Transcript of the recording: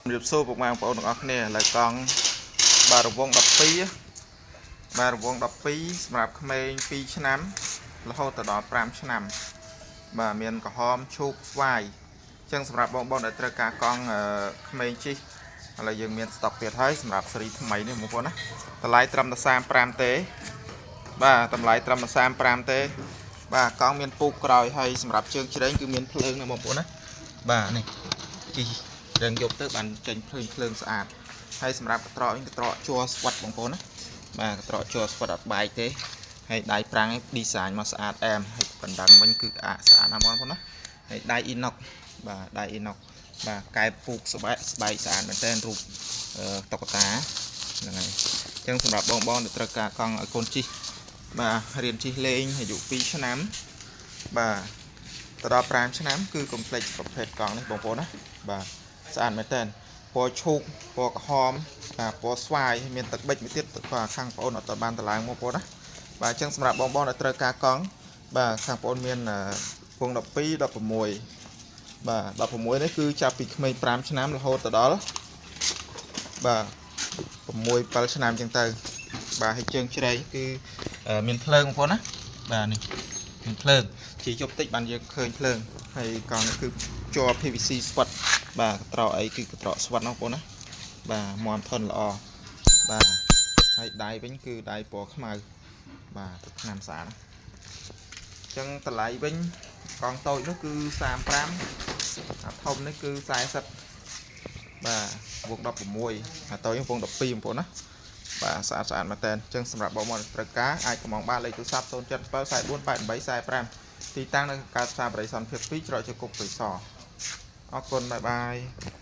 ជំរាបសួរពុកម៉ែបងប្អូនទាំងអស់គ្នាឥឡូវកង់បាទរង្វង់12បាទរង្វង់12សម្រាប់ក្មេង2ឆ្នាំរហូតទៅដល់5ឆ្នាំបាទមានក្រហមឈូកស្វាយអញ្ចឹងសម្រាប់បងប្អូនដែលត្រូវការកង់អឺក្មេងជិះឥឡូវយើងមានស្តុកទៀតហើយសម្រាប់ស៊េរីថ្មីនេះបងប្អូនណាតម្លៃត្រឹមតែ35ទេបាទតម្លៃត្រឹមតែ35ទេបាទកង់មានពូកក្រោយហើយសម្រាប់ជើងជ្រែងគឺមានភ្លើងណាបងប្អូនណាបាទនេះជិះ រងយប់ទៅបានចេញភ្លើងភ្លើងស្អាតហើយសម្រាប់កត្រកវិញកត្រកជ័រស្វិតបងប្អូនណាបាទកត្រកជ័រស្វិតអត់បែកទេហើយដៃប្រាំងឯង design មកស្អាតអែមហើយបណ្ដឹងវិញគឺអាស្អាតណាស់បងប្អូនណាហើយដៃអ៊ីណុកបាទដៃអ៊ីណុកបាទកែបពូកស្បែកស្បែកស្អាតមែនតើរូបតុក្កតាហ្នឹងហើយអញ្ចឹងសម្រាប់បងបងដែលត្រូវការកង់ឲ្យកូនជិះបាទរៀនជិះលេងអាយុ2ឆ្នាំបាទទៅដល់5ឆ្នាំគឺកុំភ្លេចប្រភេទកង់នេះបងប្អូនណាបាទ ស្អាតមែនតើពណ៌ឈូកពណ៌ក្រហមបាទពណ៌ស្វាយមានទឹកប៊ិចមួយទៀតក៏ខាងបងប្អូនអត់បានតម្លើងមកបងប្អូនណាបាទអញ្ចឹងសម្រាប់បងប្អូនដែលត្រូវការកង់បាទខាងបងប្អូនមានពង12 16បាទ16នេះគឺចាប់ពីក្មេង5ឆ្នាំរហូតទៅដល់បាទ6 7ឆ្នាំអញ្ចឹងទៅបាទហើយជើងជ្រែងគឺមានភ្លើងបងប្អូនណាបាទនេះមានភ្លើងជាយប់តិចបានយើងឃើញភ្លើងហើយកង់នេះគឺជាប់ PVC ស្វិតបាទកត្រកអីគឺកត្រកស្វិតណាបងប្អូនណាបាទមាំធន់ល្អបាទហើយដៃវិញគឺដៃពណ៌ខ្មៅបាទទឹកថ្នាំស្អាតណាអញ្ចឹងតម្លៃវិញកង់តូចនោះគឺ35អាធំនេះគឺ40បាទវង16អាតូចវង12បងប្អូនណាបាទស្អាតស្អាតមែនតើអញ្ចឹងសម្រាប់បងប្អូនត្រូវការអាចកម្មង់បានលេខទូរស័ព្ទ07 44 88 45ទីតាំងនៅកើតផ្សារបរិសន្ទភាព2ច្រកជាគុកព្រៃសរអរគុណ bye bye.